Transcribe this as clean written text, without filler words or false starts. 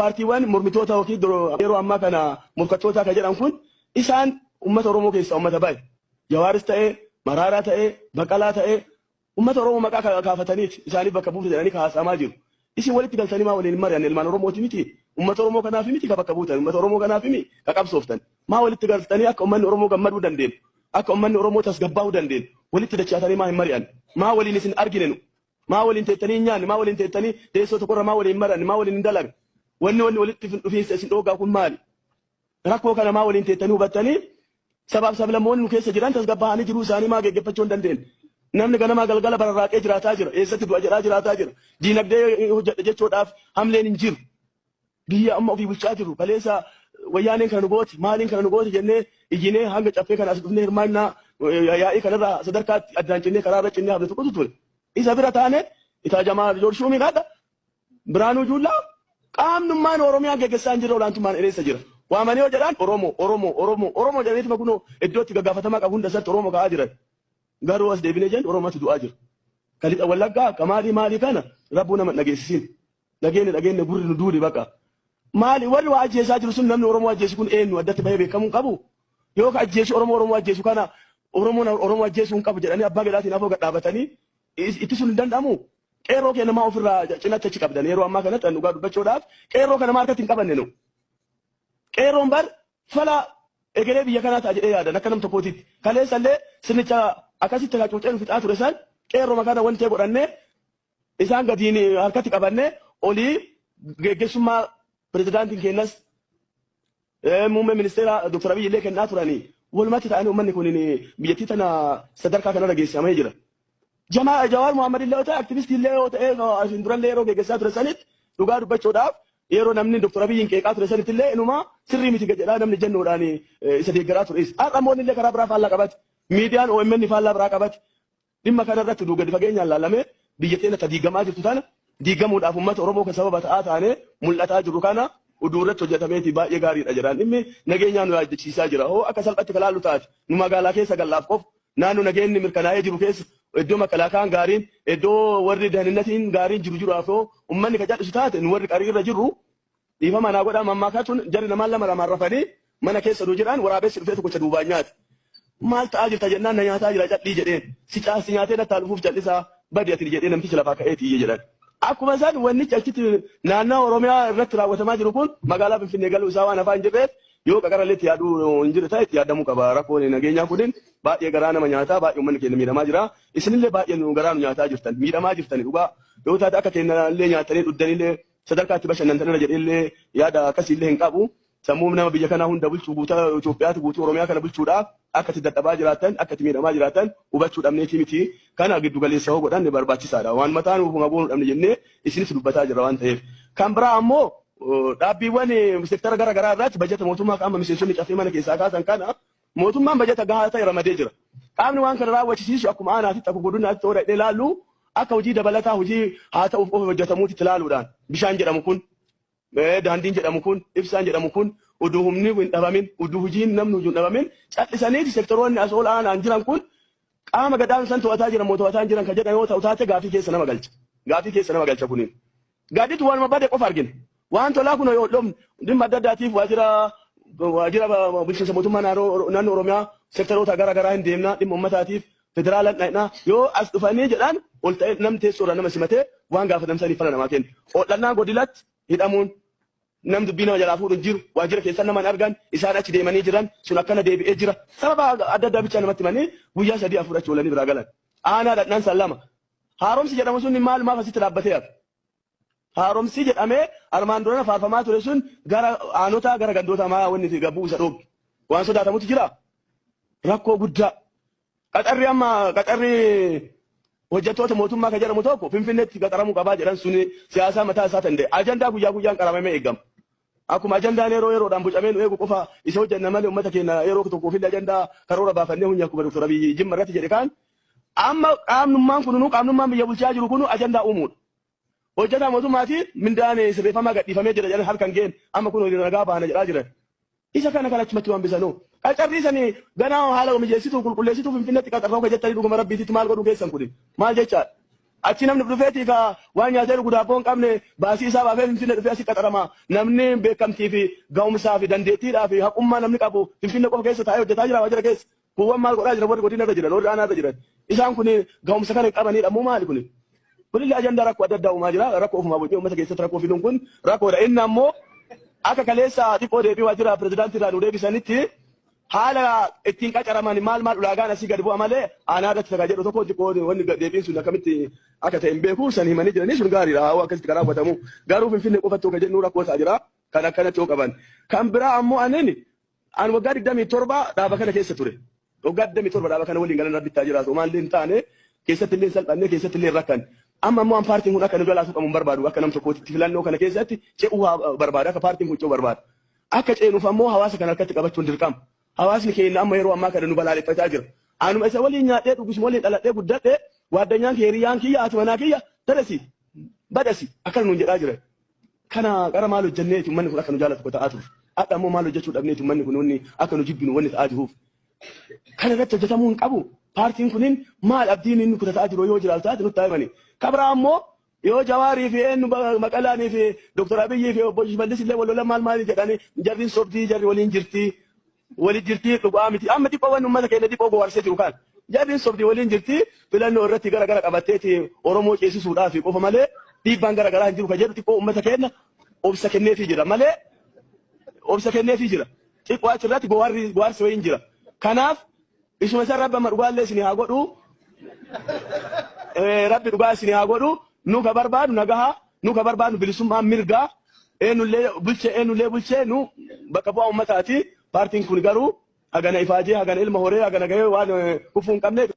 Paartiiwwan mormitoota yookiin yeroo ammaa kana morkattoota kan jedhan kun isaan uummata Oromoo keessaa uummata bahe. Jawaaris ta'ee, Maraaraa ta'ee, Baqqalaa ta'ee uummata Oromoo maqaa kaafataniiti isaaniif bakka buufte jedhanii haasa'amaa jiru. Isin walitti galtanii maa waliin hin mari'anne? Ilmaan Oromooti miti? Uummata Oromoo kanaaf miti ka bakka buutan? Uummata Oromoo kanaaf miti ka qabsooftan? Maa walitti galtanii akka uummanni Oromoo gammaduu dandeenyu? Akka uummanni Oromoo tasgabbaa'uu dandeenyu? Walitti dachaatanii maa hin mari'anne? Maa waliin isin argine nu? Maa waliin teettanii hin nyaanne? Maa waliin teettanii teessoo tokkorra maa waliin hin mari'anne? Maa waliin hin dalagne? Wanni walitti dhufiinsa isin dhoogaa kun maali? Rakkoo kana maa waliin teettanii hubattanii sabaaf sablammoonni nu keessa jiran tasgabbaa'anii jiruu isaanii maa geggeeffachuu hin dandeenye? Namni ganamaa galgala bararraaqee jiraataa jira. Eessatti du'a jedhaa jiraataa jira. Diinagdee hojjedha jechuudhaaf hamleen hin jiru. Biyya amma ofii bulchaa jirru kaleessa wayyaaneen kana nu gooti, maaliin kana nu gooti jennee iyyinee hanga caffee kana as dhufnee hirmaannaa yaa'ii kanarraa sadarkaatti addaan cinnee karaarra cinnee hafne tokkotu ture. Isa bira taane itaajamaa Joorshuu miidhaadha. Biraanuu Juullaa qaamnummaan Oromiyaa geggessaa hin jirre olaantummaan eessa jira? Waamanii yoo jedhaan Oromoo, Oromoo, Oromoo, Oromoo jedhaniituma kunoo iddoo itti gaggaafatamaa qabu hunda isaatti Oromoo ka'aa jiran. Garuu as deebinee jennu Oromootu du'aa jira. Ka lixa Wallaggaa ka maalii maalii kana rabbuu nama hin dhageessisiin. Dhageenne dhageenne gurri nu duude baqa. Maali warri waa ajjeesaa jiru sun namni Oromoo ajjeesu kun eenyu addatti bahee beekamuu hin qabu? Yoo ka ajjeesu Oromoo Oromoo ajjeesu kana Oromoon Oromoo ajjeesuu hin qabu jedhanii abbaa gadaatiin afoo gad dhaabatanii ittisuun hin danda'amu? Qeerroo keenya maa ofirraa cinatti achi qabdan? Yeroo ammaa kanatti an dhugaa dubbachuudhaaf qeerroo kana maa harkatti hin qabanne nu? Qeerroon bar fala egeree biyya kanaa ta'a jedhee yaadan akka nam tokkootitti. Kaleessa illee sirnicha akkasitti hacuucee nu fixaa ture san qeerroma kana wantee godhannee isaan gadiin harkatti qabannee olii geggeessummaa pirezidaantiin keenyas muummee ministeera Dr. Abiy illee kennaa turanii walumatti ta'anii uummanni kun biyyattii tana sadarkaa kanarra geessamee jira. Jamaa Jawaar Mohaammed illee yoo ta'e, aktivistii illee yoo ta'e, asiin durallee yeroo geggeessaa ture sanitti dhugaa dubbachuudhaaf yeroo namni Dr. Abiyyiin qeeqaa ture sanitti illee inuma sirrii miti jedhaa namni jennuudhaan isa deeggaraa ture. Har'a immoo inni illee karaa biraa faallaa qabate. Miidiyaan OMN faallaa biraa qabate. Dhimma kana irratti gadi fageenyaan laalamee biyya teenya ta diigamaa jirtu tana diigamuudhaaf uummata Oromoo kan sababa ta'aa taanee mul'ataa jiru kana uduu irratti hojjetameeti baay'ee gaariidha jedhaan. Dhimmi nageenyaa nu yaaddachiisaa jira. Hoo akka salphatti kalaallu taate nu magaalaa keessa gallaaf qofa naannoo nageenyi mirkanaa'ee jiru keessa iddoo makalaakaan gaariin iddoo warri daninnatiin gaariin jiru jiraaf hoo uummanni ka cal'isu taate nu warri qarii irra jirru dhiifama naa godhaa mammaakaa tun jarri namaan lama lamaan rafanii mana keessa oduu jedhaan waraabessi dhufee tokkicha duubaan nyaate. Maal ta'aa jirta jennaan na nyaataa jira cadhii jedheen. Si caasi nyaatee nattaa dhufuuf callisaa badi ati jedhee namtichi lafaa ka'eeti iyye jedhan. Akkuma isaan wannichi achitti naannawaa Oromiyaa irratti raawwatamaa jiru kun magaalaa Finfinnee galuu isaa waan hafaa hin jirreef yoo qaqarallee itti yaaduu hin jirre ta'e itti yaadamuu qaba. Rakkoon nageenyaa kunin baay'ee garaa nama nyaataa, baay'ee uummanni keenya miidhamaa jira. Isinillee baay'ee nu garaa nu nyaataa jirtan, miidhamaa jirtani dhugaa. Yoo taate akka keenya illee nyaatanii dhugdanillee sadarkaa itti bashannantanirra jedheellee yaada akkasiillee hin qabu. Sammuu nama biyya kanaa hunda bulchuu guutuu Itoophiyaatti guutuu Oromiyaa kana bulchuudhaaf akka itti dadhabaa jiraattan, akka itti miidhamaa jiraattan hubachuu dhabneetii miti. Kana giddu galeessa hoo godhanne barbaachisaadha. Waan mataa nuuf homa goonuu dhabne jennee isinis dubbataa jirra waan ta'eef. Kan biraa ammoo dhaabbiiwwan seektara gara garaa irratti bajata mootummaa qaama miseensonni caffee mana keessaa kaasan kana mootummaan bajata gahaa ta'e ramadee jira. Qaamni waan kana raawwachisiisu akkuma aanaatitti akkuma godinaatti yoo dhaqnee ilaallu akka hojii dabalataa hojii haa ta'uuf qofa hojjetamuutti ilaaluudhaan bishaan jedhamu kun, daandiin jedhamu kun, ibsaan jedhamu kun uduu humni hin dhabamin, uduu hojiin namni hojii hin dhabamin cal'isaniiti sektoroonni as ol aanaan jiran kun qaama gadaanu san to'ataa jiran moo to'ataa hin jiran kan jedhan yoo ta'u taate gaafii keessa nama galcha. Gaafii keessa nama galcha kuniin. Gaditti waanuma bade qofa argina. Waan tolaa kun yoo dhumne dhimma adda addaatiif waajjira waajjira bulchiinsa mootummaa naannoo Oromiyaa sektoroota gara garaa hin deemna dhimma uummataatiif federaalaan dhaqna yoo as dhufanii jedhan ol ta'ee namni teessoo irraa nama simatee waan gaafatan saniif fala namaa kenna. Hodhannaa godilatti hidhamuun nam dubbii nama jalaa fuudhu hin jiru, waajjira keessan nama hin argan, isaan achi deemanii jiran sun akkana deebi'ee jira. Sababa adda addaa bichaa namatti himanii guyyaa 3 4 achi oolanii biraa galan. Aanaa dhaqnaan san lama. Haaromsi jedhamu sun maalumaaf asitti dhaabbatee hafe? Haaromsi jedhamee armaan durana faarfamaa ture sun gara aanotaa gara gandootaa maa wanni gabbuu isa dhoogge? Waan sodaatamutu jira. Rakkoo guddaa. Qaxarri amma qaxarri hojjettoota mootummaa kan jedhamu tokko Finfinneetti qaxaramuu qabaa jedhan sun siyaasaa mataa isaa danda'e. Ajandaa guyyaa guyyaan qaramamee eegama. Akkuma ajandaan yeroo yeroodhaan bocamee nu eegu qofa isa hojjenna malee uummata keenya yeroo tokkoof illee ajandaa karoora baafannee hunya akkuma Dr. Abiyyi Jimma irratti jedhe kaan amma qaamnummaan kunuu qaamnummaan biyya bulchaa jiru kunu ajandaa uumuudha. Hojjetaa mootummaatiin mindaan sirreeffamaa gadhiifamee jira jedhan halkan geen amma kun hiriira nagaa baana jedhaa jiran. Isa kana kan achumatti waan bisanuu. Qacarrii sanii ganaa haala mijeessituu qulqulleessituu Finfinneetti qaxarroo ka jettanii dhuguma rabbiititti maal godhuu keessan kuni maal jechaadha. Achi namni dhufeetii ka waan nyaatee dhugu daabboo hin qabne baasii isaa baafee Finfinnee dhufee asii qaxarama. Namni beekamtii fi ga'umsaa fi dandeettiidhaa fi haqummaa namni qabu Finfinnee qofa keessa taa'ee hojjetaa jira waajjira keessa. Kuuwwan maal godhaa jira warri godina irra jiran warri aanaa irra jiran. Isaan kun ga'umsa kana hin qabanidha moo maali kuni? Kunillee ajandaa rakkoo adda addaa uumaa jira. Rakkoo ofumaa bocee uummata keessatti rakkoo fiduun kun rakkoodha. Inni ammoo akka kaleessa xiqqoo deebii waajjira pirezidaantii irraa nu deebisanitti haala ittiin qacaraman maal maal ulaagaan asii gadi bu'a malee aanaa irratti takaa jedhu tokko xiqqoo wanni deebiin sun akkamitti akka ta'e hin beeku san himanii jiranii sun gaariidha haa akkasitti kan raawwatamu. Garuu Finfinnee qofatti yoo jennu rakkoo ta'aa jira kan akkanatti yoo qaban. Kan biraa ammoo anin an waggaa 27 dhaaba kana keessa ture. Waggaa 27 dhaaba kana waliin galan rabbi itti haa jiraatu. Maallee hin taane keessatti illee hin salphanne keessatti illee hin rakkanne. Amma ammoo an paartiin kun akka nu jalaa tuqamu hin barbaadu akka nam tokkootitti filannoo kana keessatti ce'uu barbaada akka paartiin kun ce'uu barbaada. Akka ceenuuf ammoo hawaasa kana harkatti qabachuun dirqama. Hawaasni keenya amma yeroo ammaa kana nu balaaleffachaa jira. Anuma isa waliin nyaadhee dhugu isuma waliin dhaladhee guddadhe waaddanyaan kiyya hiriyyaan kiyya haati manaa kiyya tadasi badasi akkana nuun jedhaa jira. Kana qara maal hojjenneeti uummanni kun akka nu jaalatu ta'aa ture. Hadha ammoo maal hojjechuu dhabneeti uummanni kun wanni akka nu jibbinu wanni ta'aa jiruuf. Kana irratti hojjetamuu hin qabu. Paartiin kunin maal abdiin inni kutataa jiru yoo jiraatu taate nutti haa himani. Kabraa ammoo yoo Jawaarii fi eenyu Maqalaanii fi Dr. Abiyyii fi obbo Shimallis illee wal lolan maal maal jedhanii jarri sobdii jarri waliin jirti. Waliin jirti dhugaa miti. Amma xiqqoo wanni uummata keenya xiqqoo gowarsee jiru kan. Jarri sobdii waliin jirti filannoo irratti gara gara qabatteeti Oromoo ceesisuudhaaf qofa malee dhiibbaan gara garaa hin jiru kan jedhu xiqqoo uummata keenya obsa kenneefii jira malee obsa kenneefii jira. Xiqqoo achirratti gowarri gowarsi wayiin jira. Kanaaf isuma san rabbi amma dhugaallee isin haa godhu. Rabbi dhugaa isin haa godhu. Nu ka barbaadu nagaha. Nu ka barbaadu bilisummaa mirgaa. Eenyullee bulchee eenyullee bulchee nu bakka bu'aa uummataati. Paartiin kun garuu hagana ifaajee hagana ilma horee hagana gahee waan kufuu hin qabne.